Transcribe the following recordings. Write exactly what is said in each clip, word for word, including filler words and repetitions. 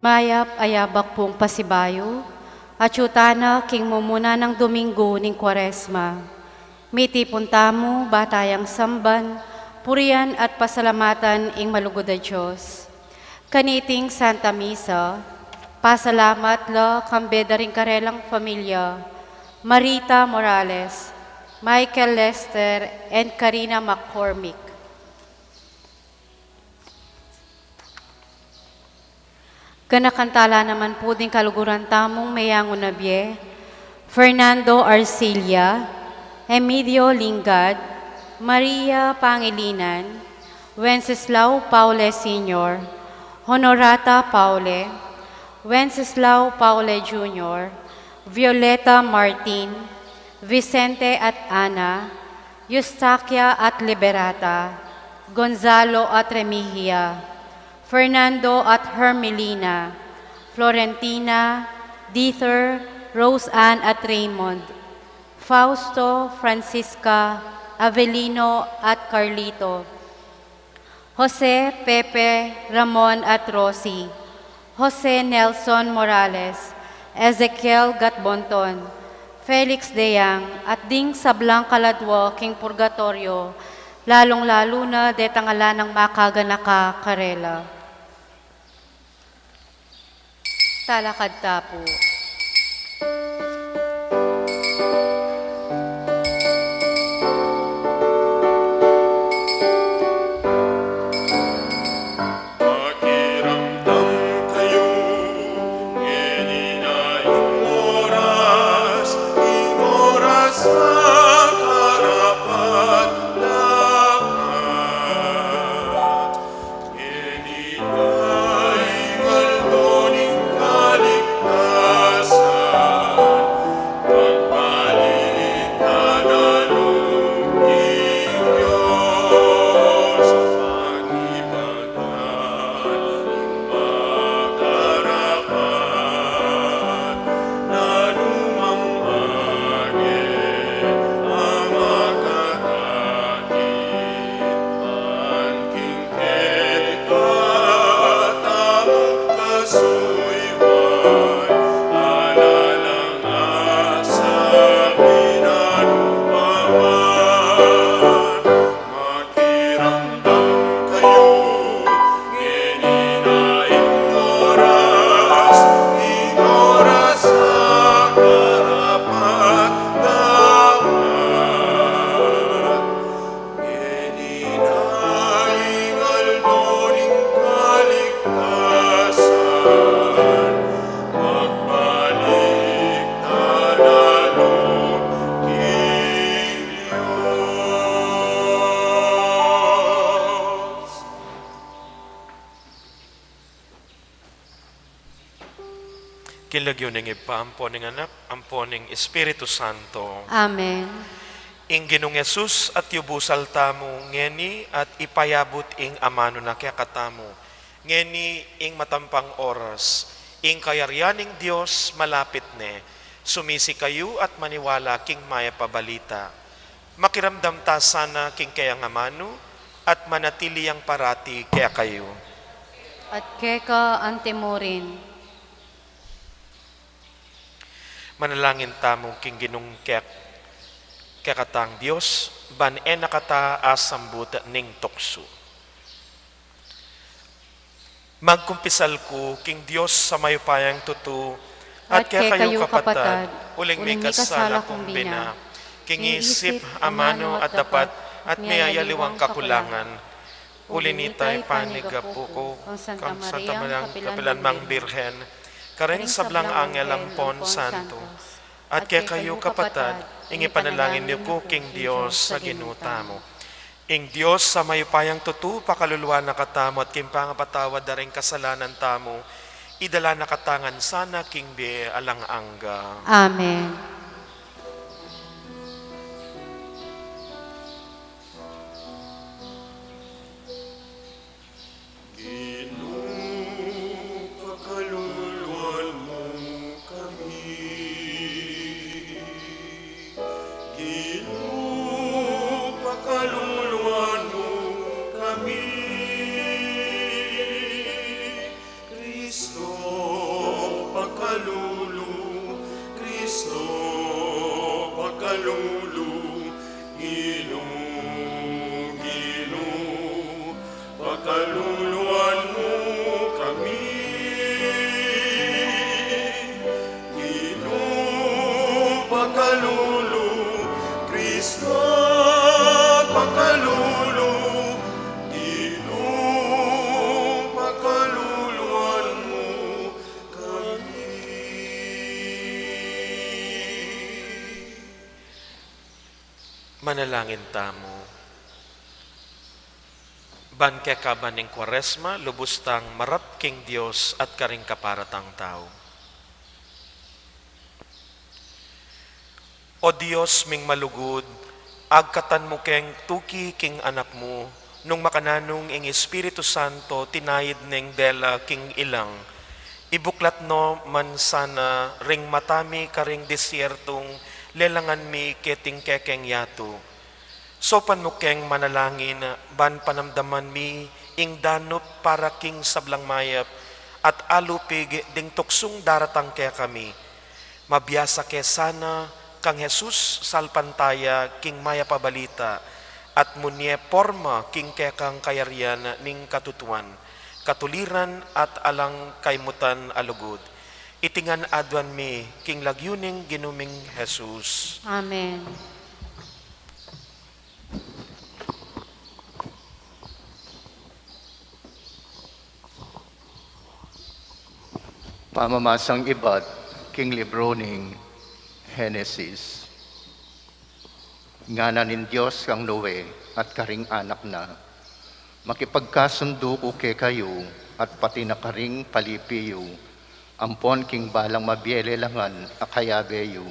Mayap a yabak pung pasibayu, atyu tana king mumuna nang Dominggu ning Kuaresma. Mitipun tamu, ba tayang samban, purian at pasalamatan ing malugud a Dios. Kaniting Santa Misa, pasalamat la kambe da ring karelang familia, Marita Morales, Michael Lester, and Karina McCormick. Ganakan tala naman pu ding kaluguran tamung meyangu na bie, Fernando Arcilla, Emilio Lingad, Maria Pangilinan, Wenceslao Paule Senior, Honorata Paule, Wenceslao Paule Junior, Violeta Martin, Vicente at Ana, Eustaquia at Liberata, Gonzalo at Remigio, Fernando at Hermelina, Florentina, Dieter, Rose Ann at Raymond, Fausto, Francisca, Avelino at Carlito, Jose, Pepe, Ramon at Rosie, Jose Nelson Morales, Ezekiel Gatbonton, Felix Deyang, at ding sablang kaladwa king purgatoryo, lalung-lalu na detang ala nang makaganaka karela. Talakad ta pu. Makiramdam kayu, ngeni na ing oras, ing oras a karapat-dapat. Ngeni na ing aldo ning kaligtasan, magbalik na la king Dios, mangibat na ing makarapat, na lumamage a makatakit man king kekatamung kasuyuan, ala lang a sabi na lumawan. Makiramdam kayu, ngeni na ing oras, ing oras a karapat-dapat. Ngeni na ing aldo ning kaligtasan, magbalik na la king Dios. King lagyu ning Ibpa, ampo ning Anak, ampo ning Espiritu Santo. Amen. Ing Ginung Jesus, atiu busal tamu ngeni at ipayabut ing amanu na kekatamu. Ngeni ing matampang oras, ing kayarian ning Dios malapit ne. Sumisi kayu at maniwala king mayap a balita. Makiramdam ta sana king keyang amanu at manatili yang parati kekayu. At keka antimurin. Manalangin tamu king Ginung kek-, kekatang Dios, ban e na kata asambut ning tuksu. Magkumpisal ku king Dios a mayupayang tutu, at kekayu kapatad, uling mikasala kung bina, king isip, amanu at dapat, at miyayaliwang kakulangan. Uli nita, ipanyawad ku kang Santa Mariang kapilan mang Birhen, karing sablang anghel ampon santo, at kekayu kapatad, ing ipanalangin yu ku king Dios a Ginu tamu. Ing Dios a mayupayang tutu, pakaluluan na katamu at king pangapatawad da ring kasalanan tamu, idala na kata ngan sana king bie alang angga. Amen. Ginu, pakaluluan mu kami. Ginu, pakaluluan mu kami. Kristo, Kristo, pakalulu, Ginu, pakaluluan mu kami. Manalangin tamu. Ban kekaban ning Kuaresma, lubus tang marap king Dios at karing kapara tang tau. O Dios ming malugud, agkatan mu keng tuki king Anak mu, nung makananu ing Espiritu Santo tinaid neng dela king ilang, ibuklat no man sana ring mata mi karing disyertung lelangan mi keting kekeng yatu. Saupan mu keng manalangin ban panamdaman mi ing danup para king sablang mayap at alupig ding tuksung daratang kekami. Mabiasa ke sana kang Jesus salpantaya king Mayap a Balita at munye porma king kekang kayarian ning katutuan, katuliran at alang kaymutan a lugud. Iti ngan aduan mi king lagyu ning Ginu ming Jesus. Amen. Pamamasang ibat king libro ning Henesis. Ngana ning Dios kang Noe at karing anak na, makipagkasundu ku kekayu at pati na karing palipi yu, ampon king balang mabie lelangan a kayabe yu,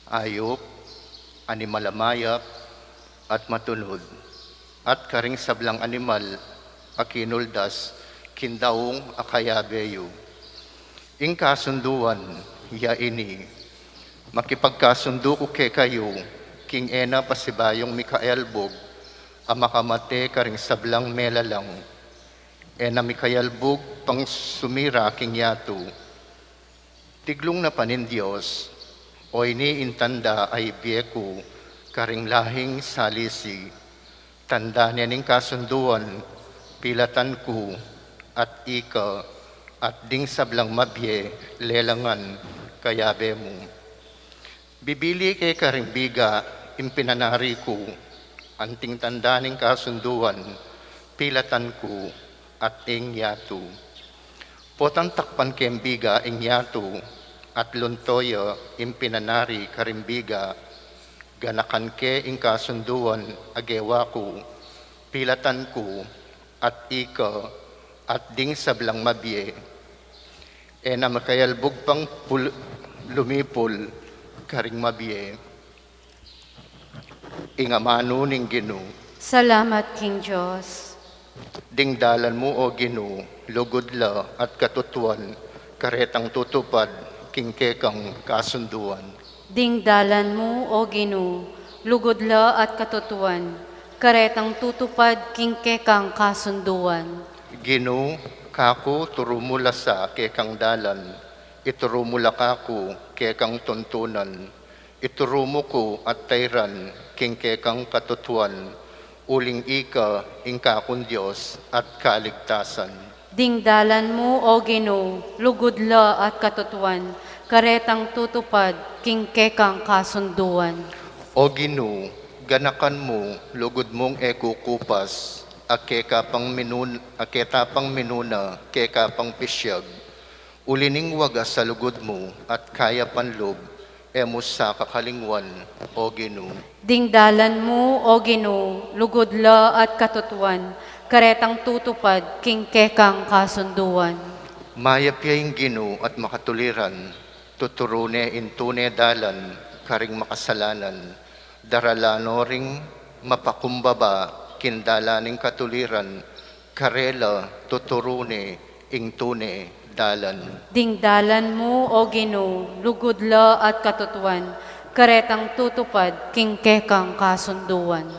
ayup, animal a mayap, at matunud, at karing sablang animal a kinuldas king daung a kayabe yu. Ing kasunduan ya ini, makipagkasundu ku kekayu king e na pasibayung mikayalbug a makamate karing sablang melalang. E na mikayalbug pang sumira king yatu. Tiglung na pa ning Dios, o ini ing tanda a ibie ku karing lahing salisi, tanda ne ning kasunduan, pilatan ku, at ika, at ding sablang mabie lelangan kayabe mu. Bibili ke karing biga ing pinanari ku, anting tanda ning kasunduan, pilatan ku, at ing yatu. Potang takpan keng biga ing yatu, at lunto ya ing pinanari karing biga, ganakan ke ing kasunduan a gewa ku, pilatan ku, at ika, at ding sablang mabie. E na makayalbug pang pul-, lumipul karing mabie. Ing amanu ning Ginu. Salamat king Dios. Ding dalan mu, o Ginu, lugud la at katutuan, karetang tutupad king kekang kasunduan. Ding dalan mu, o Ginu, lugud la at katutuan, karetang tutupad king kekang kasunduan. Ginu, kaku turu mu la sa kekang dalan, ituru mu la kaku kekang tuntunan, ituru mu ku at tairan king kekang katutuan, uling ika ing kakung Dios at kaligtasan. Ding dalan mu, o Ginu, lugud la at katutuan, karetang tutupad king kekang kasunduan. O Ginu, ganakan mu, lugud mung e kukupas, a keka pang minun-, a keta pang minuna, keka pang pisyag. Uli ning wagas a lugud mu at kayapan lub, e mu sa kakalingwan, o Ginu. Ding dalan mu, o Ginu, lugud la at katutuan, karetang tutupad king kekang kasunduan. Mayap ya ing Ginu at makatuliran, tuturu ne ing tune dalan karing makasalanan, darala no ring mapakumbaba king dalan ning katuliran, karela tuturu ne ing tune dalan. Ding dalan mu, o Ginu, lugud la at katutuan, karetang tutupad king kekang kasunduan.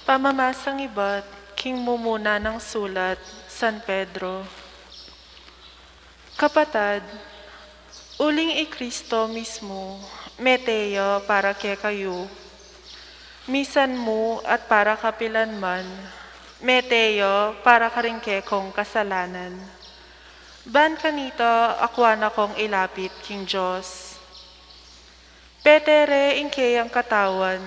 Pamamasang ibat king mumuna nang sulat San Pedro. Kapatad, uling i Kristo mismu mete ya para kekayu, misan mu at para kapilan man, mete ya para karing kekong kasalanan. Ban kanita, akua na kong ilapit king Dios. Pete re ing keyang katawan,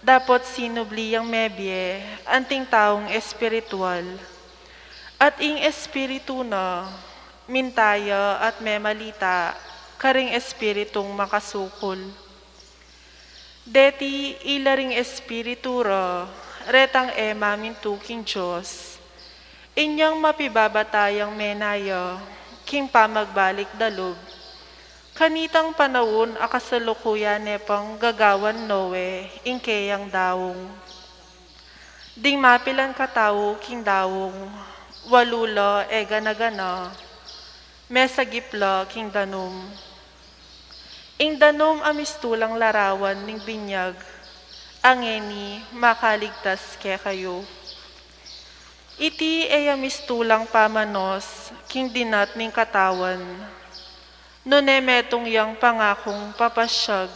dapot sinubli yang mebie anting taung espiritual. At ing Espiritu na, minta ya at memalita karing espiritung makasukul. Deti ila ring espiritu ra, retang e mamintu king Dios. Inyang mapibabata yang mena ya king pamagbalik da lub. Kanitang panaun a kasalukuyan ne pang gagawan Noe ing keyang daung. Ding mapilan katau king daung, walu la e gana-gana, mesagip la king danum. Ing danum a mistulang larawan ning binyag, a ngeni makaligtas kekayu. Iti e ya mistulang pamanos king dinat ning katawan, nune metung yang pangakung papasyag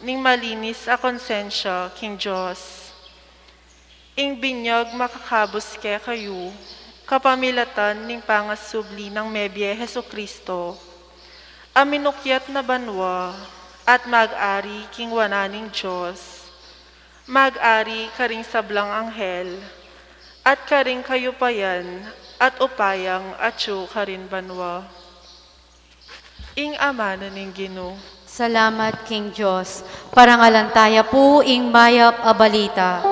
ning malinis a konsensya king Dios. Ing binyag makakabus kekayu, kapamilatan ning pangasubli nang mebie Jesucristo, a minukyat na banua, at mag-ari king wanan ning Dios, mag-ari karing sablang anghel, at karing kayupayan at upayang atyu karin banua. Ing amanu ning Ginu. Salamat king Dios. Parangalan taya pu ing mayap a balita.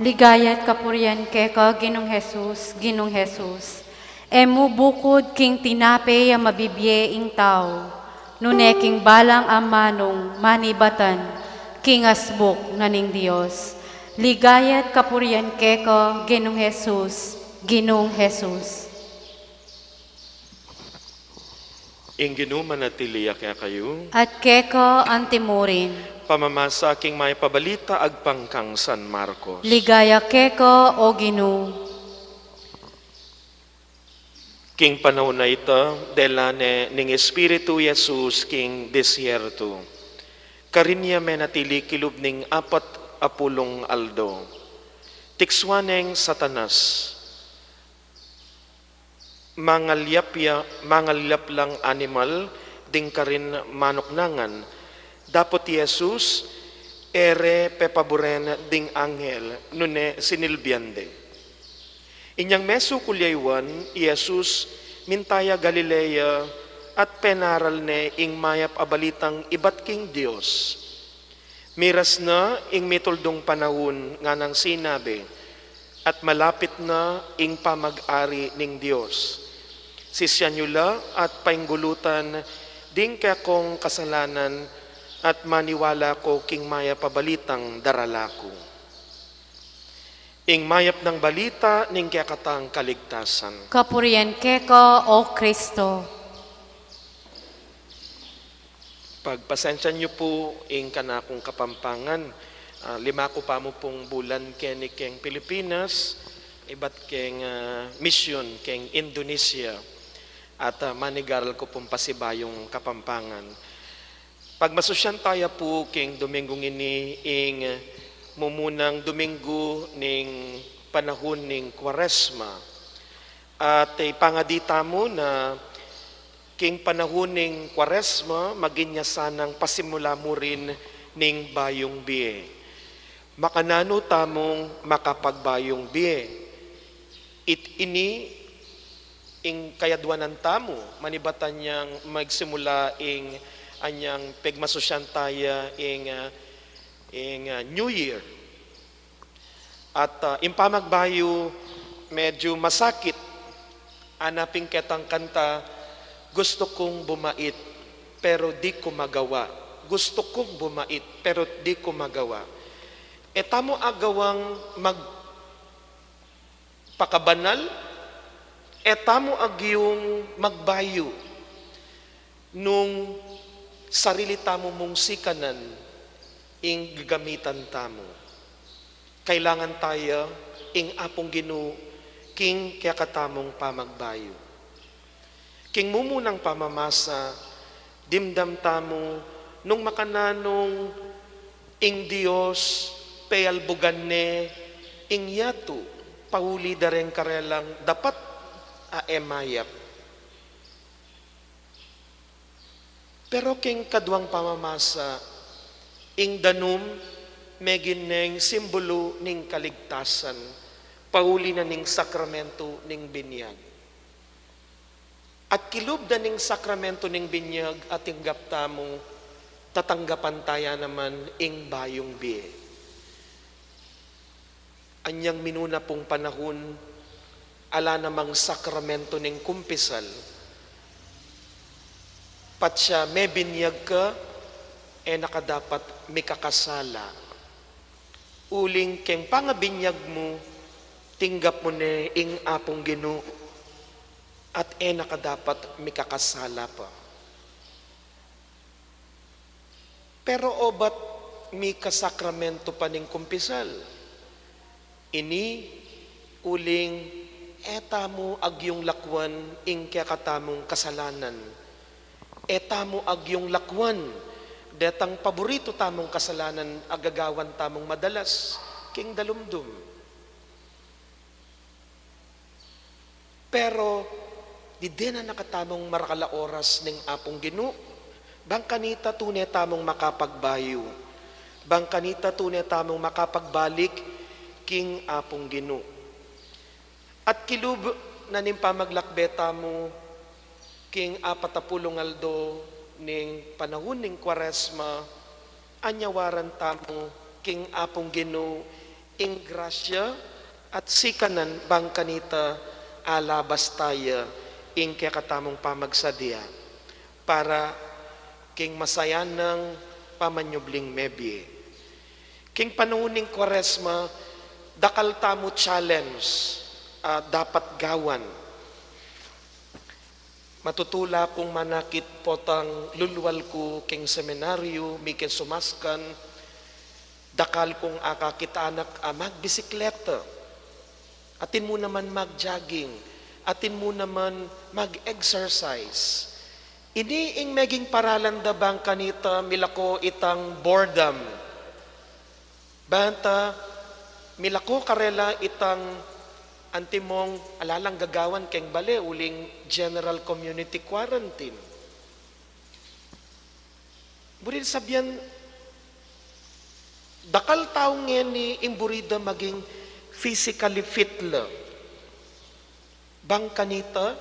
Ligaya at kapurian keka, Ginung Jesus, Ginung Jesus. E mu bukud king tinape a mabibie ing tau, nune king balang amanung manibatan king asbuk na ning Dios. Ligaya at kapurian keka, Ginung Jesus, Ginung Jesus. Ing Ginu manatili ya kekayu. At keka antimurin. Pamamasa king mayap a balita agpang kang San Marcos. Ligaya keka, O Ginu. King panaun a ita, dela ne ning Espiritu Jesus king desierto. Karin ya menatili kilub ning apat a pulung aldo. Tikswan neng Satanas. Mangalyap ya, mangalyap lang animal ding karin manuknangan. Dapot i Jesus, e re pepaburen ding anghel, nune sinilbian de. Inyang mesukul ya i Juan, i Jesus, minta ya Galilea, at penaral ne ing mayap a balitang ibat king Dios. Miras na ing mituldung panaun, nganang sinabi, at malapit na ing pamag-ari ning Dios. Sisian yu la at painggulutan ding kekong kasalanan at maniwala ko king mayap a balitang darala ku. Ing mayap nang balita ning kekatang kaligtasan. Kapurian keka, O Kristo. Pagpasensyan yu pu ing kanakung Kapampangan. Ah, lima ku pa mu pung bulan keni keng Pilipinas, ibat keng, ah, misyun keng Indonesia. At, ah, manigaral ku pung pasibayung Kapampangan. Pagmasusyan taya pu keng Dominggung ini ing mumunang Dominggu ning panahun ning Kuaresma. At ipangadi tamu na king panahun ning Kuaresma, maging ya sanang pasimula mu rin ning bayung bie. Makananu tamung makapagbayung bie? It ini ing kayadwanan tamu, manibatan yang magsimula ing anyang pegmasusyan taya ing, ah, ing, ah, New Year. At, ah, ing pamagbayu medyu masakit. Ana pin ketang kanta, "Gusto kung bumait, pero di ko magawa. Gusto kung bumait, pero di ko magawa." E tamu agawang magpakabanal, e tamu agyung magbayu nung sarili tamu mung sikanan ing gagamitan tamu. Kailangan taya ing Apung Ginu king kekatamung pamagbayu. King mumunang pamamasa, dimdam tamu nung makananung ing Dios peyalbugan ne ing yatu, pauli da reng karelang dapat a e mayap. Pero king kaduang pamamasa, ing danum meging neng simbulu ning kaligtasan, pauli na ning sakramentu ning binyag. At kilub da ning sakramentu ning binyag a tinggap tamu, tatanggapan taya naman ing bayung bie. Anyang minuna pung panahun, ala namang sakramentu ning kumpisal. Patse mebinyag ka, e na ka dapat mikakasala. Uling keng pangabinyag mu, tinggap mu ne ing Apung Ginu, at e na ka dapat mikakasala pa. Pero obat mika sakramentu pa ning kumpisal? Ini uling e tamu agyung lakwan ing kekatamung kasalanan. E tamu agyung lakwan detang paboritu tamung kasalanan a gagawan tamung madalas king dalumdum. Pero dide na nakatamung marakal a oras ning Apung Ginu, bang kanita tune tamung makapagbayu, bang kanita tune tamung makapagbalik king Apung Ginu. At kilub na ning pamaglakbe tamu king apat a pulung aldo ning panahun ning Kuaresma, anyawaran tamu king Apung Ginu ing grasya at sikanan bang kanita alabas taya ing kekatamung pamagsadia para king masayanang pamanyubling mebie. King panahun ning Kuaresma, dakal tamu challenge a dapat gawan. Matutula kung manakit potang lulwal ku king seminaryu, mike sumaskan, dakal kung akakit anak a magbisikleta. Atin mu naman mag-jogging, atin mu naman mag-exercise. Ini ing meging paralan da bang kanita milako itang boredom. Banta milako karela itang antimong ala lang gagawan keng bale uling general community quarantine. Buri sabian, dakal tau ngeni ing buri da maging physically fit la. Bang kanita,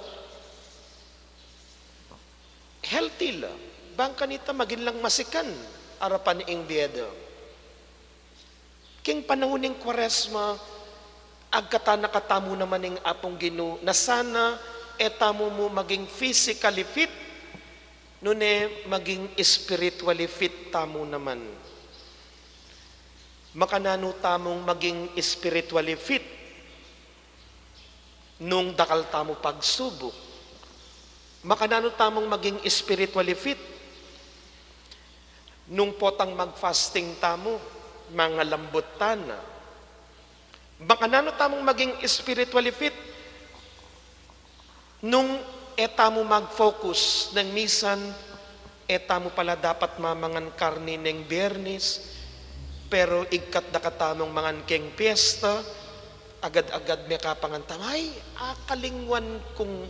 healthy la. Bang kanita maging lang masikan arapan ing bie da. King panahun ning Kuaresma, agkatan na katamu naman ning Apung Ginu, na sana e tamu mu maging physically fit, nune maging spiritually fit tamu naman. Makananu tamung maging spiritually fit nung dakal tamu pagsubuk? Makananu tamung maging spiritually fit nung potang mag-fasting tamu, mangalambut tana? Makananu tamung maging spiritually fit nung e tamu mag-focus nang misan e tamu pala dapat mamangan karni neng Biernes, pero igkat da katamung mangan keng piyesta, agad-agad mekapangan tamu, "Ay, akalingwan kung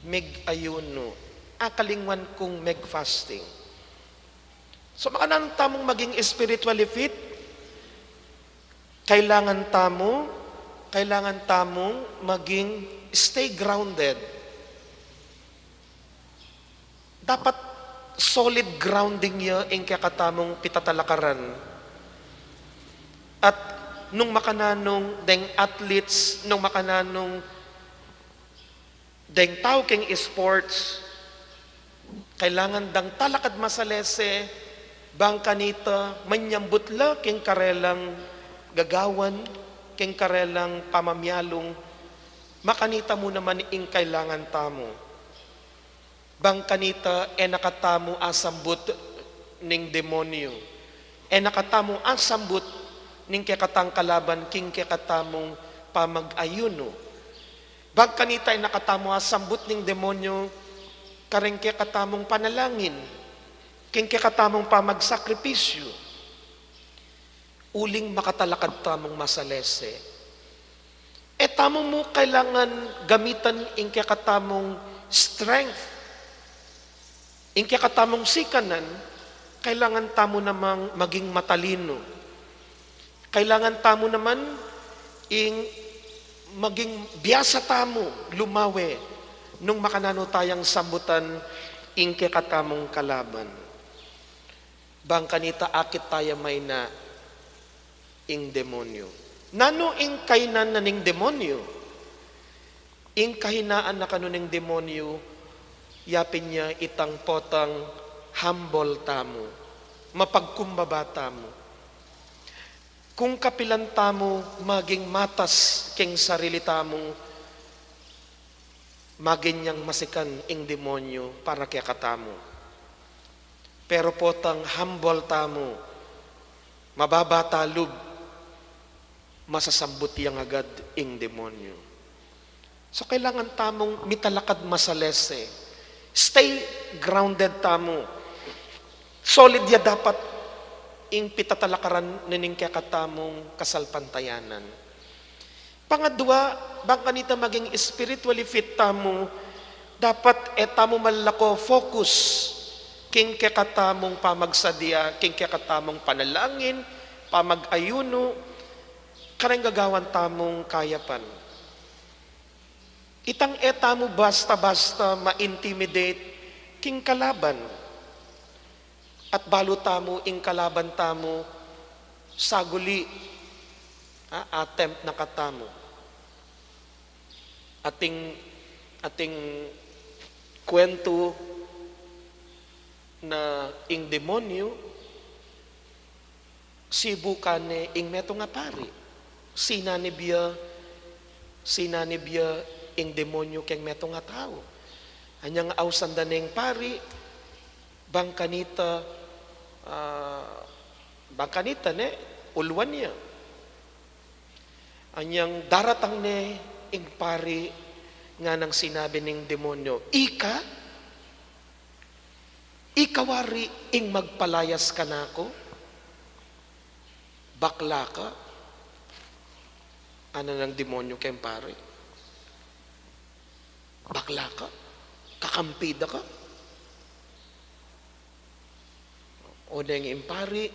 meg-ayuno, akalingwan kung meg-fasting." So, makananu tamung maging spiritually fit Kailangan tamu, kailangan tamung maging stay grounded. Dapat solid grounding ya ing kekatamung pitatalakaran. At nung makananung deng athletes, nung makananung deng tau keng sports, kailangan dang talakad masalese, bang kanita manyambut la keng karelang gagawan, keng karelang pamamialung, makanita mu naman ing kailangan tamu. Bang kanita e na katamu asambut ning demonyu. E na katamu asambut ning kekatang kalaban king kekatamung pamag-ayunu. Bang kanita e na katamu asambut ning demonyu kareng kekatamung panalangin, king kekatamung pamagsakripisyu. Uling makatalakad tamung masalese. E tamu mu kailangan gamitan ing kekatamung strength, ing kekatamung sikanan, kailangan tamu namang maging matalinu. Kailangan tamu naman ing maging biasa tamu lumawe nung makananu tayang sambutan ing kekatamung kalaban. Bang kanita akit taya maina ing demonyu. Nanu ing kainan na ning demonyu? Ing kahinaan na kanu ning demonyu, yapin ya itang potang humble tamu, mapagkumbaba tamu. Kung kapilan tamu maging matas keng sarili tamu, maging yang masikan ing demonyu para kekatamu. Pero potang humble tamu, mababa ta lub, masasambut yang agad ing demonyu. So, kailangan tamung mitalakad masalese. Stay grounded tamu. Solid ya dapat ing pitatalakaran nining kekatamung kasalpantayanan. Pangadwa, bang kanita maging spiritually fit tamu, dapat e tamu malako focus king kekatamung pamagsadia, king kekatamung panalangin, pamag-ayunu, kareng gagawan tamung kayapan. Itang e tamu basta-basta ma-intimidate king kalaban. At balu tamu ing kalaban tamu saguli, a, attempt na katamu. Ating, ating kwentu na ing demonyu, sibukan ne ing metung a pari. Sinanib ya, sinanib ya ing demonyu keng metung a tau. Anyang ausan da neng pari, bang kanita, ah, bang kanita ne, uluan ya. Anyang daratang ne ing pari, nganang sinabi ning demonyu, "Ika? Ika wari ing magpalayas kanaku? Bakla ka?" Ana nang demonyu keng pari. "Bakla ka? Kakampi da ka?" O neng ing pari,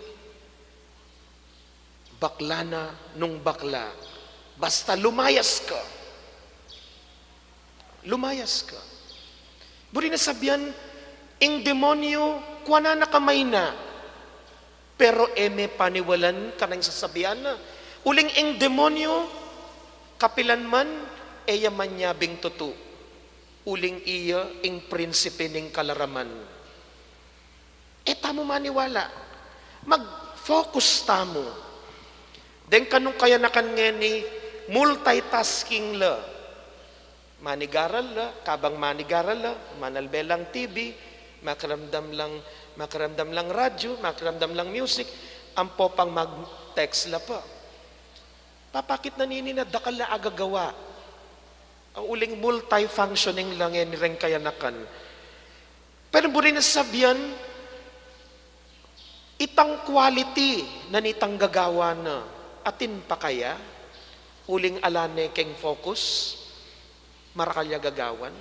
"Bakla na nung bakla. Basta lumayas ka. Lumayas ka." Buri na sabian, ing demonyu, kuanan na ka maina. Pero e me paniwalan kareng sasabian na. Uling ing demonyu, kapilan man, e ya manyabing tutu. Uling iya ing prinsipe ning kalaraman. E tamu maniwala. Mag-focus tamu. Deng kanung kayanakan ngeni, multitasking la. Manigaral la, kabang manigaral la, manalbe lang T V, makiramdam lang, makiramdam lang radyu, makiramdam lang music, ampo pang mag-text la pa. Papakit na nini na dakal la agagawa. Uling multifunctioning lang yan reng kayanakan. Pero buri na sabian, itang quality na nitang gagawan na, atin pa kaya, uling ala ne keng focus, marakal ya gagawan.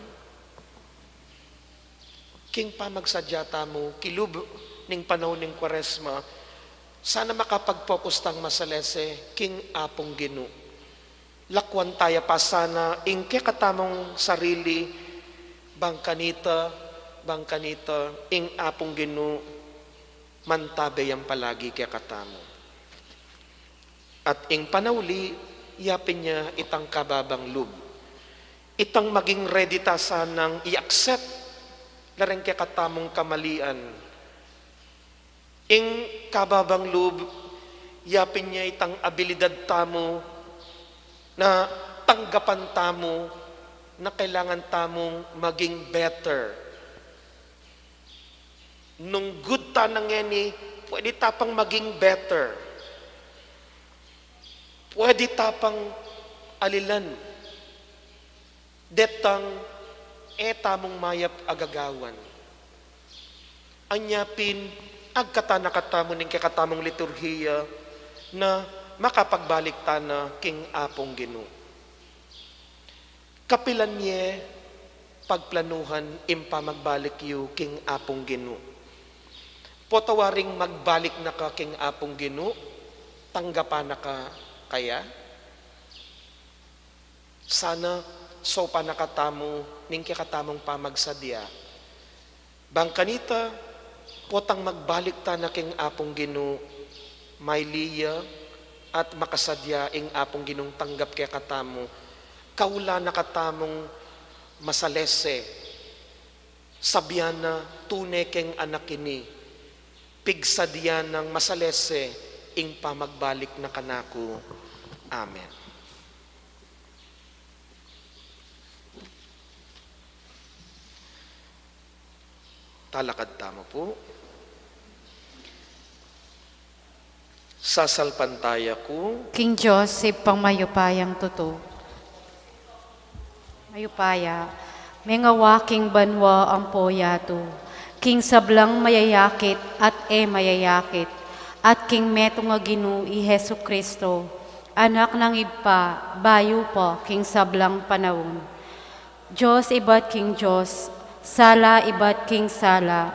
King pamagsadya tamu, kilub ning panaun ning Kuaresma, Sana makapag-focus tang masalese king Apung Ginu. Lakwan taya pa sana ing kekatamung sarili, bang kanita, bang kanita, ing Apung Ginu, mantabe yang palagi kekatamu. At ing panauli, yapin ya itang kababang lub. Itang maging ready ta sanang i-accept la ring kekatamung kamalian. Ing kababang lub, yapin ya itang abilidad tamu na tanggapan tamu na kailangan tamung maging better. Nung good ta na ngeni, pwede ta pang maging better. Pwede ta pang alilan detang e tamung mayap a gagawan. Anya pin, agkatan na katamu ning kekatamung liturhiya na makapagbalik tana king Apung Ginu. Kapilan ye pagplanuhan ing pamagbalik yu king Apung Ginu? Potawaring magbalik na ka king Apung Ginu, tanggapan na ka kaya? Sana saupan na katamu ning kekatamung pamagsadya. Bang kanita, potang magbalik tana king Apung Ginu, mailiya at makasadya ing Apung Ginung tanggap kekatamu, kaulan na katamung masalese, sabian na, tune keng anak ini, pigsadya nang masalese ing pamagbalik na kanaku. Amen. Talakad tamu pu. Sasalpantaya ku king Dios, Ibpang mayupayang tutu. Mayupaya, mengawa king banua ampo yatu, king sablang mayayakit at e mayayakit, at king metung a Ginu i Jesu-Cristo, Anak nang Ibpa, bayu pa king sablang panaun. Dios ibat king Dios, sala ibat king sala,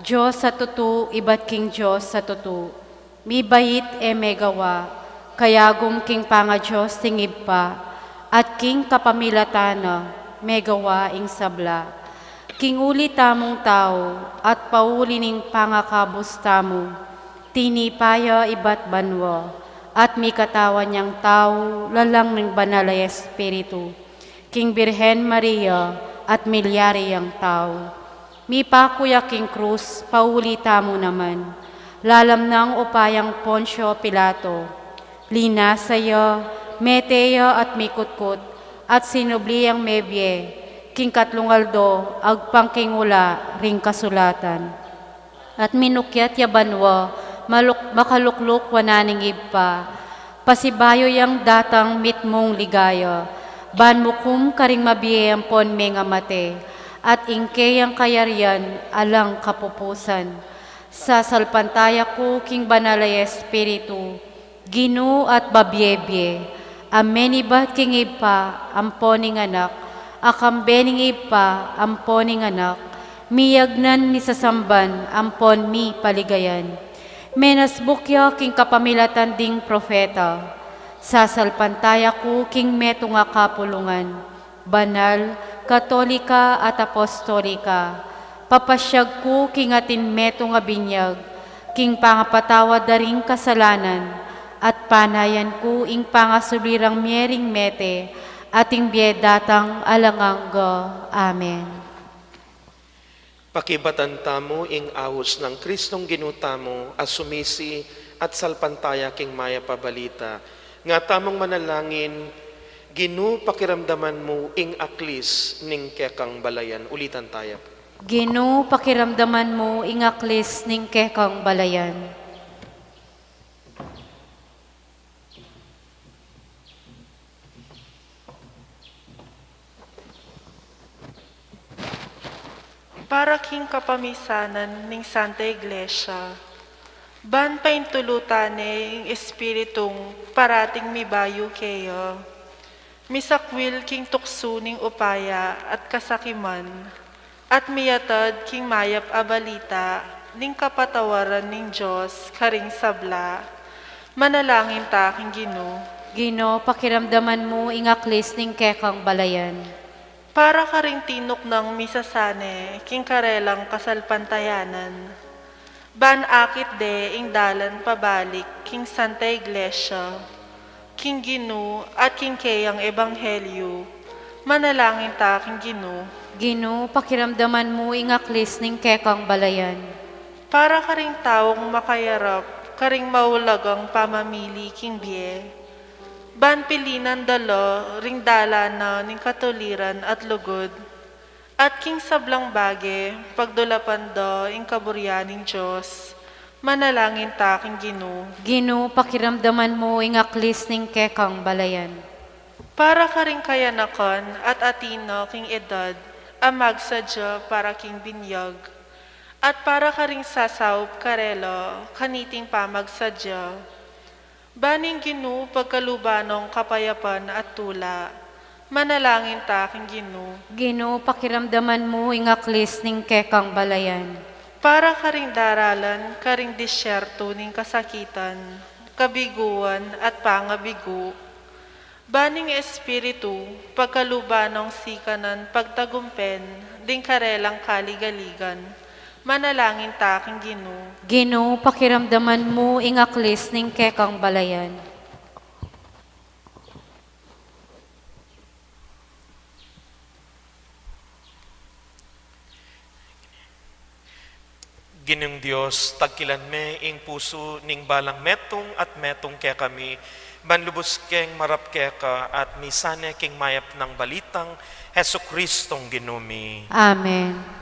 Dios a tutu ibat king Dios a tutu, mibait e megawa, kayagum king pangaDios ning Ibpa, at king kapamilatan na megawa ing sabla. King uli tamung tau, at pauli ning pangakabus tamu, tinipa ya ibat banua, at mikatawan yang tau lalang ning Banal a Espiritu, king Birhen Maria at milyari yang tau. Mipaku ya king krus, pauli tamu naman. Lalam nang upayang Poncio Pilato, linasa ya, mete ya at mikutkut, at sinubli yang mebie, king katlung aldo, agpang king ula ring kasulatan. At minukyat ya banua, maluk-, makalukluk wanan ning Ibpa, pasibayu yang datang mitmung ligaya, ban mukum karing mabie ampon mengamate, at ing keyang kayarian alang kapupusan. Sasalpantaya ku king Banal a Espiritu, Ginu at babie-bie, a menibat king Ibpa ampon ning Anak, a kambe ning Ibpa ampon ning Anak, miyagnan, misasamban ampon mipaligayan. Menasbuk ya king kapamilatan ding propeta. Sasalpantaya ku king metung a kapulungan, banal, katolika at apostolika. Papasyag ku king atin metung a binyag, king pangapatawad da ring kasalanan, at panayan ku ing pangasubli rang mie ring mete, at ing bie datang alang angga. Amen. Pakibatan tamu ing aus nang Kristong Ginu tamu, a sumisi at salpantaya king mayap a balita. Nga tamung manalangin, Ginu, pakiramdaman mu ing aklis ning kekang balayan. Ulitan taya. Ginu, pakiramdaman mu ing aklis ning kekang balayan. Para king kapamisanan ning Santa Iglesia, ban paintulutan ne ing Espiritung parating mibayu keya, misakwil king tuksu ning upaya at kasakiman, at miyatad king mayap a balita ning kapatawaran ning Dios karing sabla. Manalangin ta king Ginu. Ginu, pakiramdaman mu ing aklis ning kekang balayan. Para karing tinuknang misasane king karelang kasalpantayanan. Ban akit de ing dalan pabalik king Santa Iglesia, king Ginu at king keyang ebanghelyu. Manalangin ta king Ginu. Ginu, pakiramdaman mu ing aklis ning kekang balayan. Para karing taung makayarap karing maulagang pamamili king bie. Ban pilinan da la ring dalan na ning katuliran at lugud. At king sablang bage, pagdulapan da ing kaburian ning Dios. Manalangin ta king Ginu. Ginu, pakiramdaman mu ing aklis ning kekang balayan. Para karing kayanakan at atin na king edad, a magsadya para king binyag. At para karing sasaup karela, kaniting pamagsadya. Ban ing Ginu pagkaluban nong kapayapan at tula. Manalangin ta king Ginu. Ginu, pakiramdaman mu ing aklis ning kekang balayan. Para karing daralan karing disyerto ning kasakitan, kabiguan at pangabigu. Ban ing Espiritu pagkaluban nong sikanan pagtagumpen ding karelang kaligaligan. Manalangin ta king Ginu. Ginu, pakiramdaman mu ing aklis ning kekang balayan. Ginung Dios, tagkilan me ing pusu ning balang metung at metung kekami, ban lubus keng marap keka at misane king mayap nang balitang Jesucristong Ginu mi. Amen.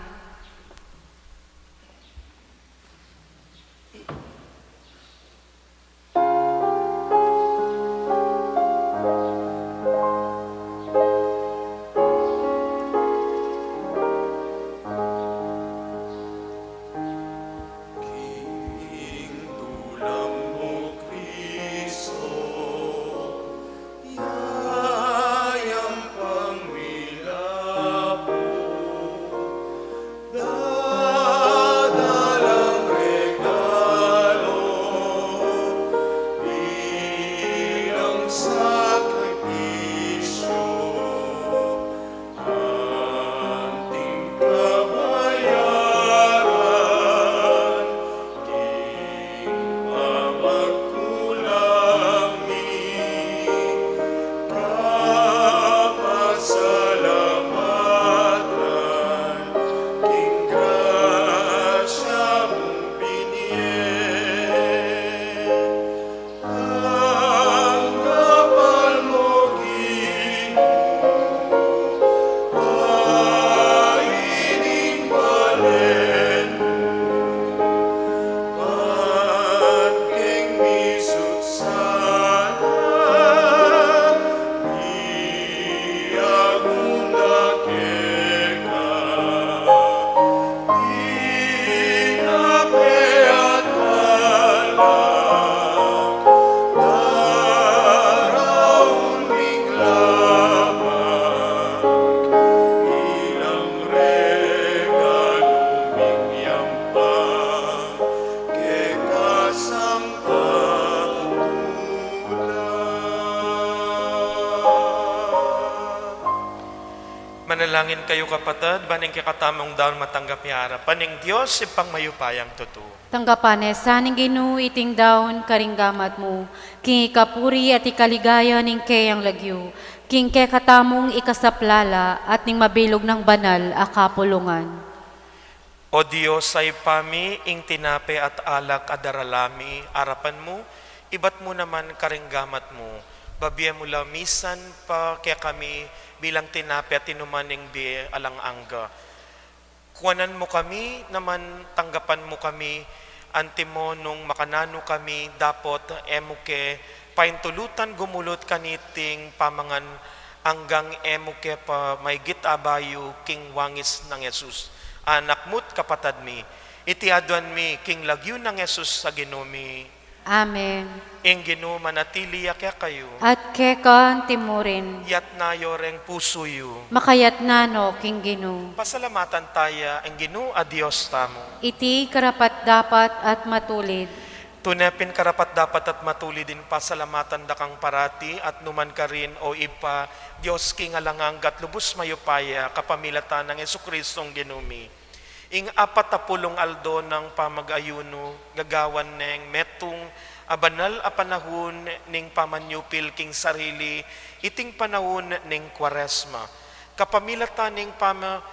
Manalangin kayu, kapatad, ban ing kekatamung daun matanggap ya arapan ning Dios Ibpang mayupayang tutu. Tanggapan ne sa ning Ginu iting daun karing gamat mu, king ikapuri at ikaligaya ning keyang lagyu, king kekatamung ikasaplala at ning mabilug nang banal a kapulungan. O Dios a Ibpa mi, ing tinape at alak a darala mi arapan mu, ibat mu naman karing gamat mu, babie mu la misan pa kekami bilang tinape at inuman ning bie alang angga. Kuanan mu kami naman, tanggapan mu kami, antimo nung makananu kami, dapot e mu ke paintulutan gumulut kaniting pamangan anggang e mu ke pa maygit a bayu king wangis nang Jesus, Anak mu't kapatad mi. Iti aduan mi king lagyu nang Jesus a Ginu mi. Amen. Ing Ginu manatili ya kekayu. At keka antimurin. Yatna yu reng pusu yu. Makayatna no king Ginu. Pasalamatan taya ing Ginu a Dios tamu. Iti karapat-dapat at matulid. Tune pin karapat-dapat at matulid ing pasalamatan da kang parati at numan karin, o Ibpa, Dios king alang angga at lubus mayupaya, kapamilatan nang Jesucristong Ginu mi. Ing apat a pulung aldo nang pamag-ayunu, gagawan neng metung a banal a panahun ning pamanyupil king sarili, iting panahun ning Kuaresma. Kapamilatan ning pama-,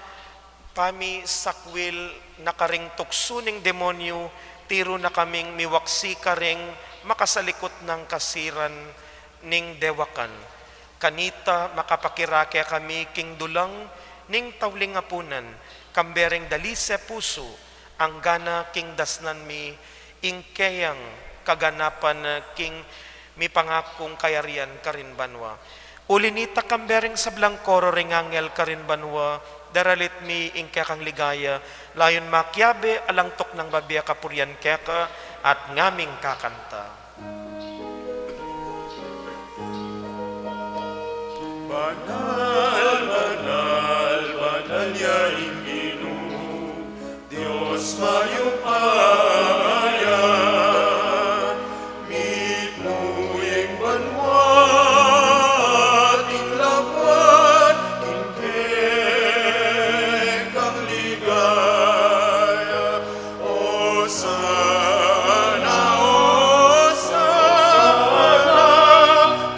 pamisakwil na karing tuksu ning demonyu, tiru na kaming miwaksi karing makasalikut nang kasiran ning dewakan. Kanita makapakirake kami king dulang ning tauling apunan, kambe ring dalise pusu, anggana king dasnan mi ing keyang kaganapan king mipangakung kayarian karin banua. Uli nita, kambe ring sablang koro ring angel karin banua, daralit mi ing kekang ligaya, layun makiabe alang tuknang babie kapurian keka at ngaming kakanta. Banal, banal, banal ya ing Ginu, Dios mayupaya, mitmu ing banua at ing labuad king kekang ligaya. Osana, osana,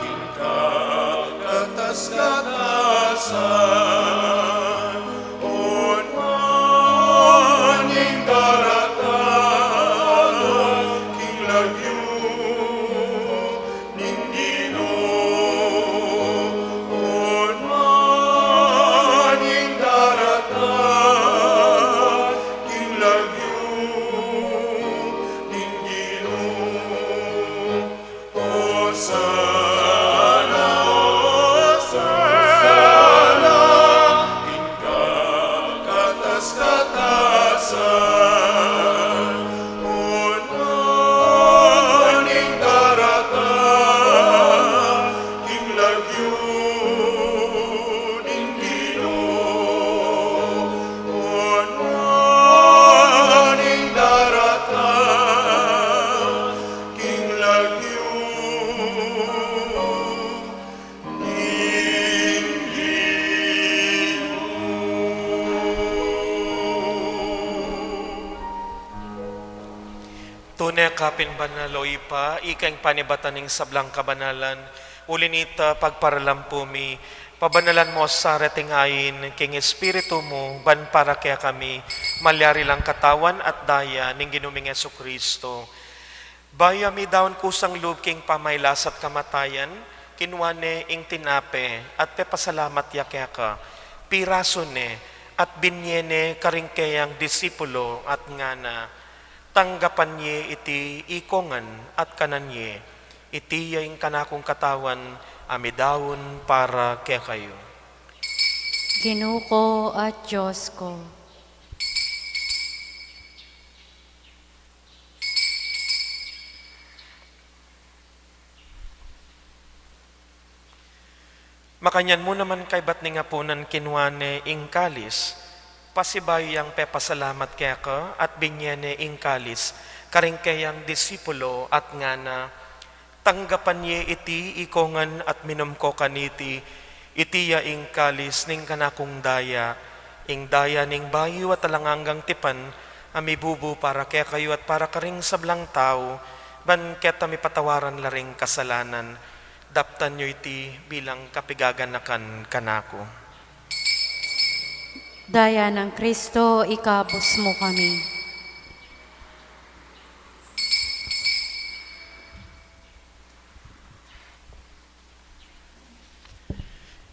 king kakatas-katasan. Onman ing daratang king lagyu ning Ginu, onman ing daratang king lagyu ning Ginu. Osana, osana, king kakatas-katasan. Onman ing daratang king lagyu ning Ginu, onman ing daratang king lagyu ning Ginu. Tune ka pin banal, o Ibpa, ika ing panibatan ning sablang kabanalan. Uli nita, pagparalampu mi, pabanalan mu sa reting ain king Espiritu mu, ban para kekami malyari lang katawan at daya ning Ginu ming Jesucristo. Bayu a midaun kusang lub king pamailas at kamatayan, kinua ne ing tinape at pepasalamat ya keka, pirasu ne at binie ne karing keyang disipulo at ngana, tanggapan ye iti ikongan at kanan ye, iti ya ing kanakung katawan a midaun para kekayu. Ginu ku at Dios ku. Makanyan mu naman kaybat ning apunan kinua ne ing kalis, pasibayu yang pepasalamat keka at binie ne ing kalis karing keyang disipulo at ngana, tanggapan ye iti ikongan at minum ko kaniti, iti ya ing kalis ning kanakung daya, ing daya ning bayu at alang anggang tipan, a mibubu para kekayu at para karing sablang tau, ban keta mipatawaran la ring kasalanan. Daptan yu iti bilang kapigaganakan kanaku. Daya nang Kristo, ikabus mu kami.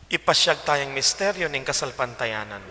Ipasyag taya ing misteryo ning kasalpantayanan.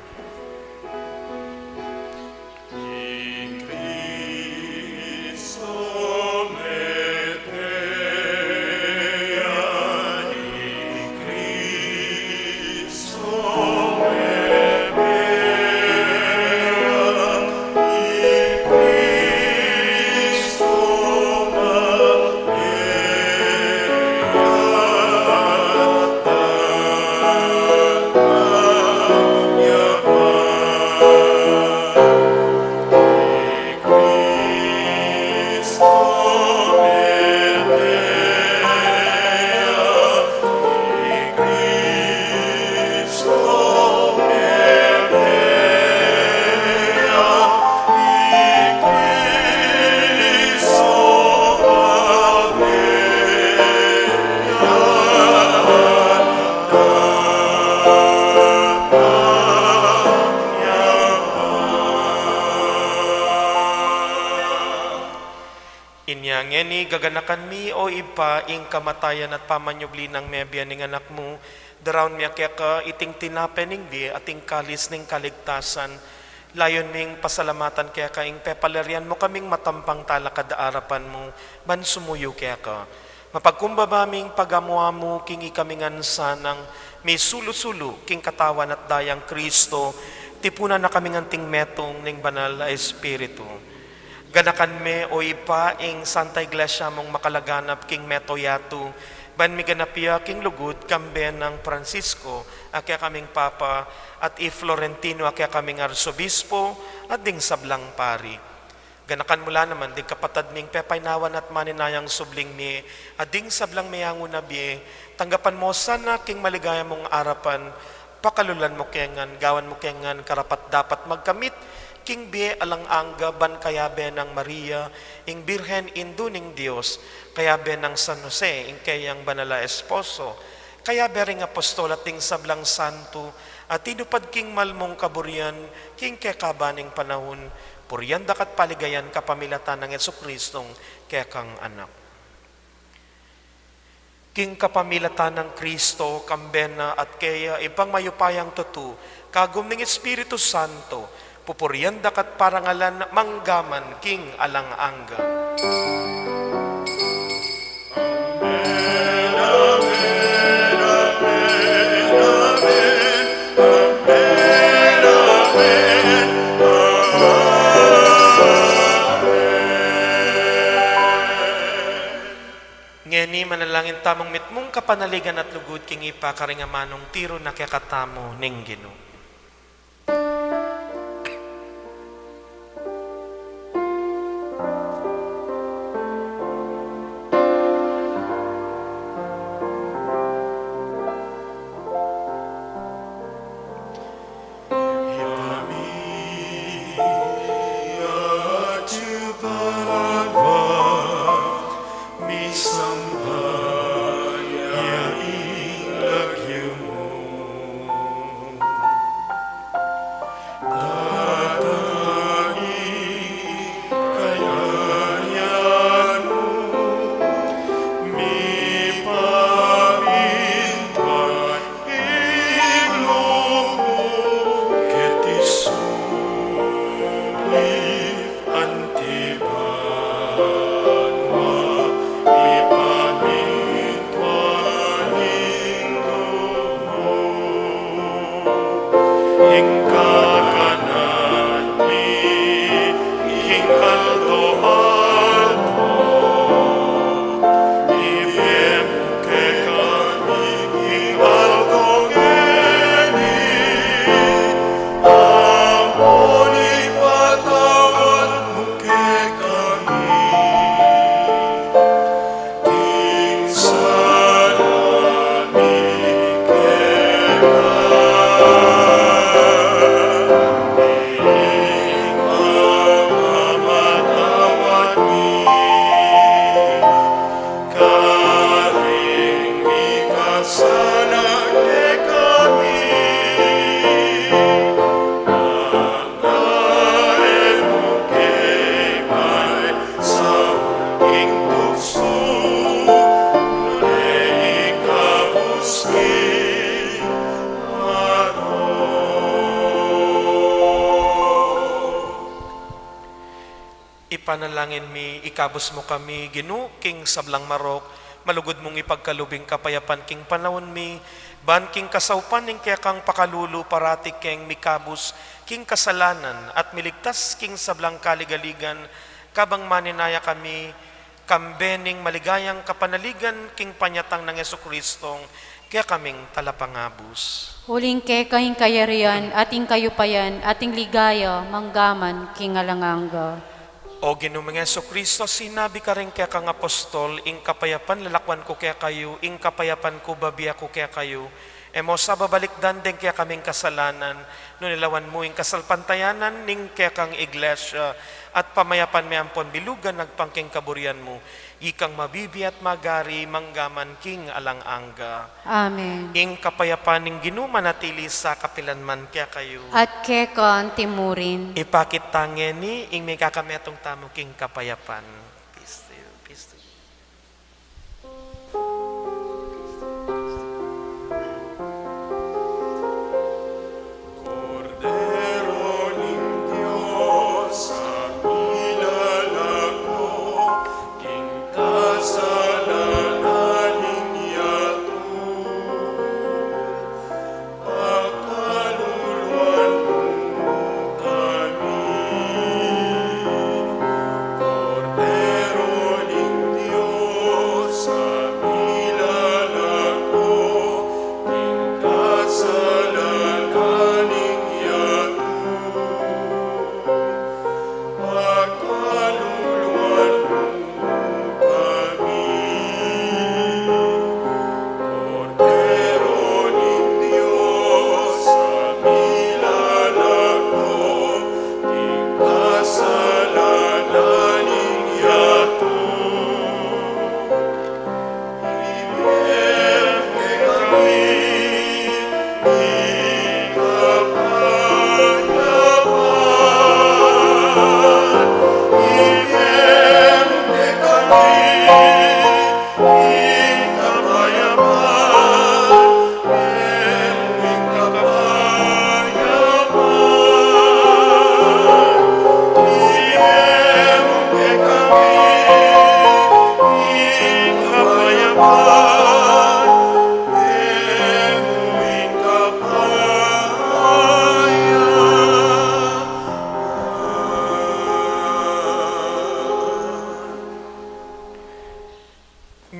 Gaganakan mi, o Ibpa, ing kamatayan at pamanyubli nang mebie ning Anak mu, daraun mi keka iting tinape ning bie at ing kalis ning kaligtasan. Layun ming pasalamatan keka ing pepalarian mu kaming matampang talakad arapan mu, ban sumuyu keka. Mapagkumbaba ming pagamu-amu king ikami ngan sanang misulu-sulu king katawan at dayang Kristo, tipunan na kaming anting metung ning Banal a Espiritu. Ganakan me, o Ibpa, ing Santa Iglesia mung makalaganap king mabilug a yatu, ban miganap ya king lugud, kambe nang Francisco a kekaming Papa, at i Florentino a kekaming Arsobispo, at ding sablang pari. Ganakan mu la naman ding kapatad ming pepaynawan at maninayang subling mie, at ding sablang menguna bie, tanggapan mu sana king maligaya mung arapan, pakalulan mu ke ngan, gawan mu ke ngan karapat-dapat magkamit king bie alang angga, ban kayabe nang Maria, ing Birhen Indu ning Dios, kayabe nang San Jose, ing keyang banal a esposo, kayabe ring apostol at ding sablang santo a tinupad king mal mung kaburian king kekaban ning panaun, purian da ka at paligayan kapamilatan nang Jesucristong kekang Anak. King kapamilatan nang Kristo, kambe na at keya, Ibpang mayupayang tutu, kagum ning Espiritu Santo, pupurian da ka at parangalan mangga man king alang angga. Ngeni manalangin tamung mitmung kapanaligan at lugud king Ibpa karing amanung tiru na kekatamu ning Ginu. Ibpa mi, atiu ka banua, misamban ya ing lagyu mu. Datang ing kayarian mu, mipamintuan ing lub mu keti sulip anti banua, mipamintuan ing lub mu. Ing kakanan mi king aldo-aldo, ibie mu kekami king aldo ngeni, ampon ipatawad mu kekami ing sala mi keka, ing pamamatawad mi karing mikasala kekami. Nune ikabus king marok. Ipanalangin mi, ikabus mu kami, Ginu, king sablang marok, malugud mung ipagkalub ing kapayapan king panaun mi, ban king kasaupan ning kekang pakalulu parati keng mikabus king kasalanan at miligtas king sablang kaligaligan, kabang maninaya kami kambe ning maligayang kapanaligan king panyatang nang Jesucristong kekaming Talapangabus. Uling keka ing kayarian, at ing kayupayan, at ing ligaya, mangga man king alang angga. O Ginu ming Jesucristo, sinabi karing kekang apostol, ing kapayapan lalakwan ku kekayu, ing kapayapan ku babie ku kekayu. E mu sa babalikdan deng kekaming kasalanan, nune lawan mu ing kasalpantayanan ning kekang Iglesia, at pamayapan me ampon bilugan agpang king kaburian mu, ikang mabibie at magari mangga man king alang angga. Amen. Ing kapayapan ning Ginu manatili sa kapilan man kekayu. At keka anti murin. Ipakit ta ngeni ing mikakametung tamu king kapayapan. Peace to you, peace to you.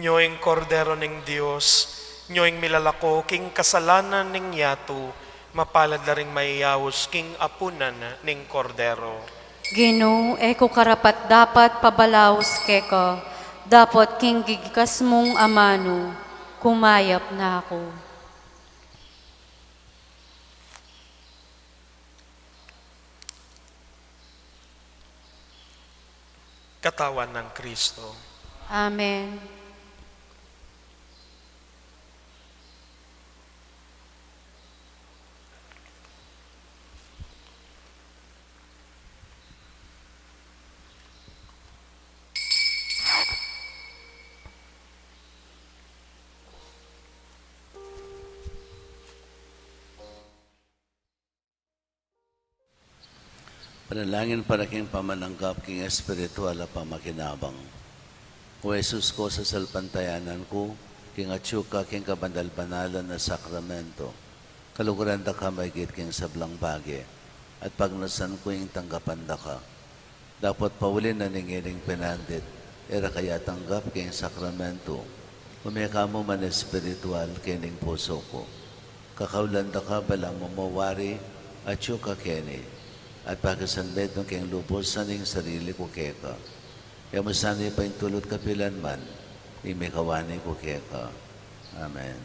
Nyo ing Kordero ning Dios, nyo ing milalako king kasalanan ning yatu, mapalad la ring mayayaus king apunan ning Kordero. Ginu, e ku karapat-dapat pabalaus keka, dapot king gigikas mung amanu, kumayap na ku. Katawan nang Kristo. Amen. Panalangin para king pamananggap king espiritual a pamakinabang. O Jesus ku, sasalpantayanan ku king atyu ka king kabanal-banalan a sakramento. Kaluguran da ka maigit king sablang bage, at pagnasan ku ing tanggapan da ka. Dapot pauli na ning ining penandit, e ra ka ya tanggap king sakramento, ume ka mu man espiritual kening pusu ku. Kakaulan da ka balamu mu wari atyu ka keni, at pakisanmetung keng lubus na ning sarili ku keka. E mu sana ipaintulut kapilan man ing mikawani ku keka. Amen.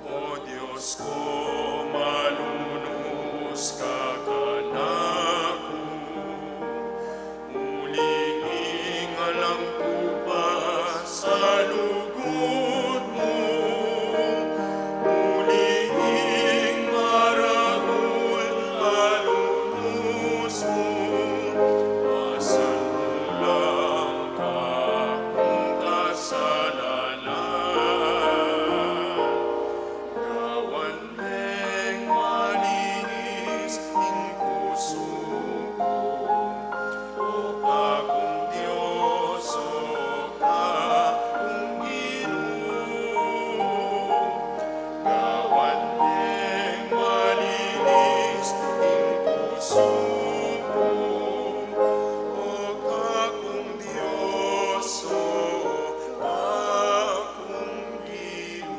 O Dios ku, manunus ka kanaku, uling alang ku pa sa lugud mu, uling maragul a lunus mu, pasan mu lang kakung kasalanan. Gawan meng malinis ing pusu ku, O kakung Dios, O kakung Ginu. Gawan meng malinis ing pusu ku, O kakung Dios, O kakung Ginu.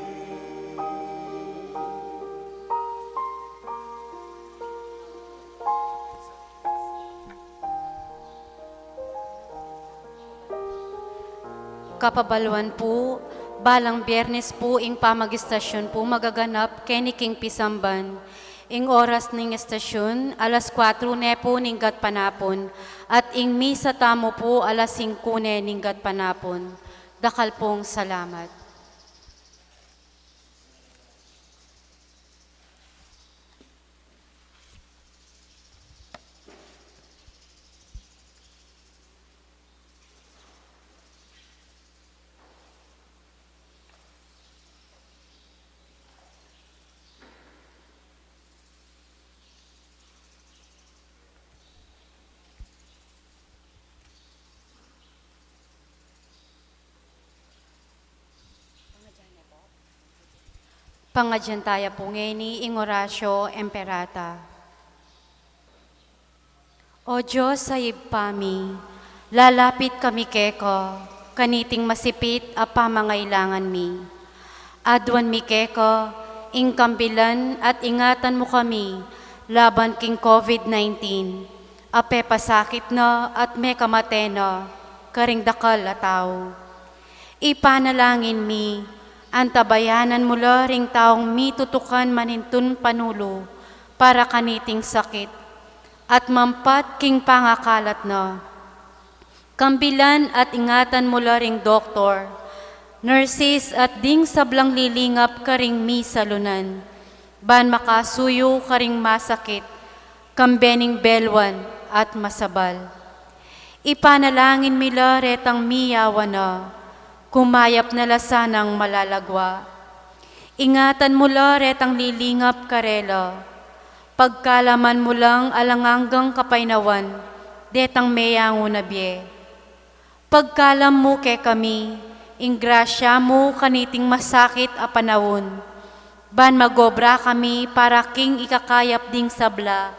Kapabaluan pu, balang Biernes pu ing pamagistasyun pu magaganap keni king pisamban. Ing oras ning istasyun, alas kuatro ne pu ning gatpanapun, at ing misa tamu pu alas singku ne ning gatpanapun. Dakal pung salamat. Pangadyan taya pu ngeni ing Oratio Imperata. O Dios a Ibpa mi, lalapit kami keka, kaniting masipit a pamangailangan mi. Aduan mi keka, ing kambilan at ingatan mu kami, laban king COVID nineteen, a pepasakit na at mekamate na, karing dakal a tau. Ipanalangin mi, antabayanan mu la ring taung mitutukan manintun panulu para kaniting sakit, at mampat king pangakalat na. Kambilan at ingatan mu la ring doktor, nurses at ding sablang lilingap karing misalunan, ban makasuyu karing masakit, kambe ning belwan at masabal. Ipanalangin mi la retang miyawan na, kumayap na la sanang malalagwa. Ingatan mu la retang lilingap karela, pagkalaman mu lang alang anggang kapaynawan, detang meyangu na bie. Pagkalam mu kekami, ing grasya mu kaniting masakit a panaun, ban magobra kami para king ikakayap ding sabla,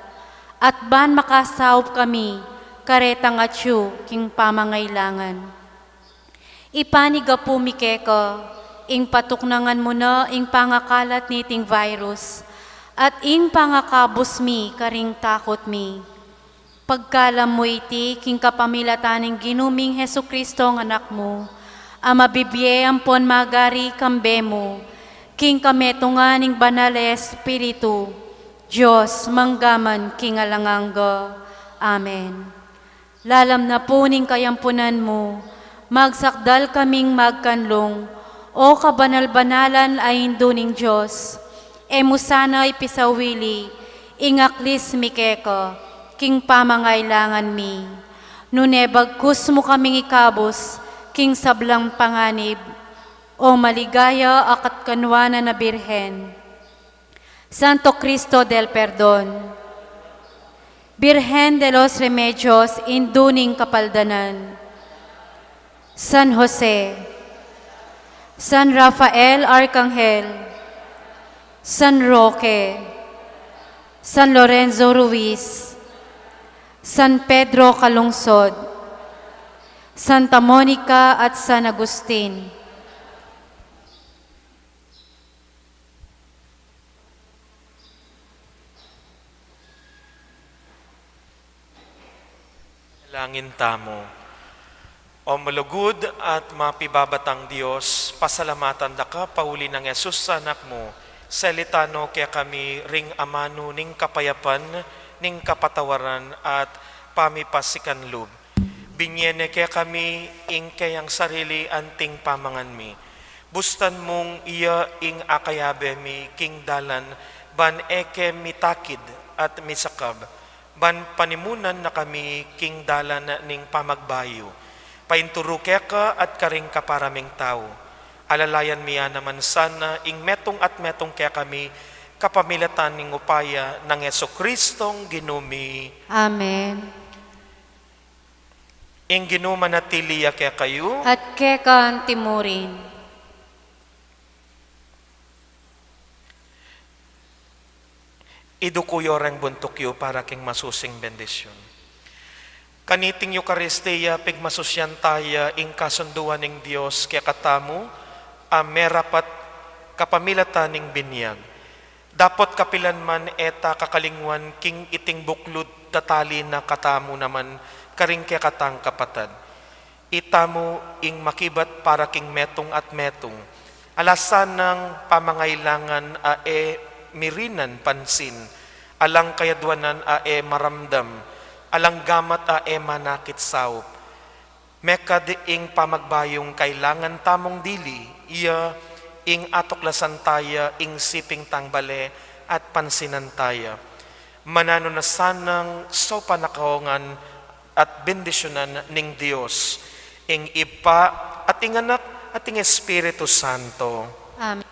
at ban makasaup kami, karetang atyu king pamangailangan. Ipanigapu mi keka, ing patuknangan mu na ing pangakalat niting virus, at ing pangakabus mi karing takut mi. Pagkalam mu iti king kapamilatan ning Ginu ming Jesucristo a Anak mu, a mabibie ampon magari kambe mu, king kametungan ning Banal a Espiritu, Dios, mangga man king alang angga. Amen. Lalam na pu ning kayampunan mu, magsakdal kaming magkanlung, O kabanal-banalan a Indu ning Dios, e mu sana ipisawili ing aklis mi keka, king pamangailangan mi. Nune bagkus mu kaming ikabus, king sablang panganib, O maligaya a katkanwanan a Birhen. Santo Cristo del Perdon, Birhen de los Remedios, Indu ning Kapaldanan, San Jose, San Rafael Arcangel, San Roque, San Lorenzo Ruiz, San Pedro Calungsod, Santa Monica at San Agustin. Langin tamu. O malugud at mapibabatang Dios, pasalamatan da ka pauli nang Jesus a Anak mu, selita no kekami ring amanu ning kapayapan, ning kapatawaran at pamipasikan lub. Binie ne kekami ing keyang sarili anting pamangan mi. Bustan mung iya ing akayabe mi king dalan, ban e ke mitakid at misakab, ban panimunan na kami king dalan ning pamagbayu. Painturu keka at karing kapara ming tau. Alalayan mi ya naman sana ing metung at metung kekami, kapamilatan ning upaya nang Jesucristong Ginu mi. Amen. Ing Ginu manatili ya kekayu. At keka antimurin. Iduku yu reng buntuk yu para king masusing bendisyun. Kaniting Eukaristia, pigmasusyan taya ing kasunduan ning Dios kekatamu, a merapat kapamilatan ning binyag. Dapot kapilan man e ta kakalingwan king iting buklud tatali na katamu naman karing kekatang kapatad. Itamu ing makibat para king metung at metung. Ala sanang pamangailangan a e mirinan pansin, alang kayadwanan a e maramdam, alang gamat a e manakit saup. Mekad ing pamagbayung kailangan tamung dili, iya ing atuklasan taya ing siping tang bale at pansinan taya. Mananu na sanang saupan a kaungan at bendisyunan ning Dios, ing Ibpa at ing Anak at ing Espiritu Santo. Amen.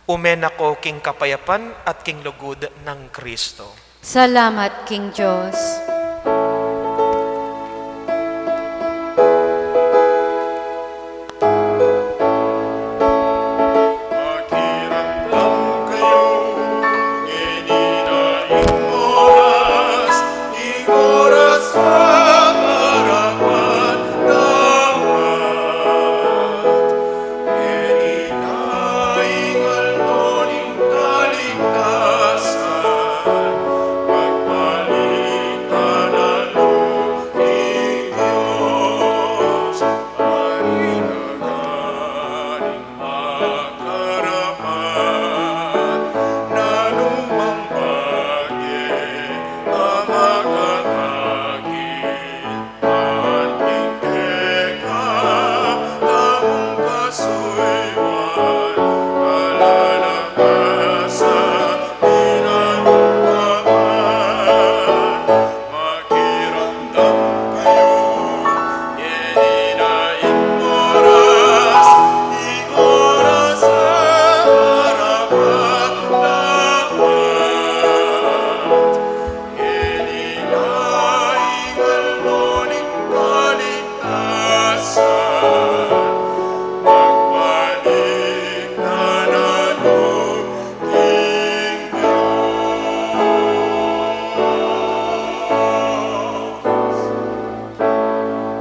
Ume na ko king kapayapan at king lugud nang Kristo. Salamat king Dios.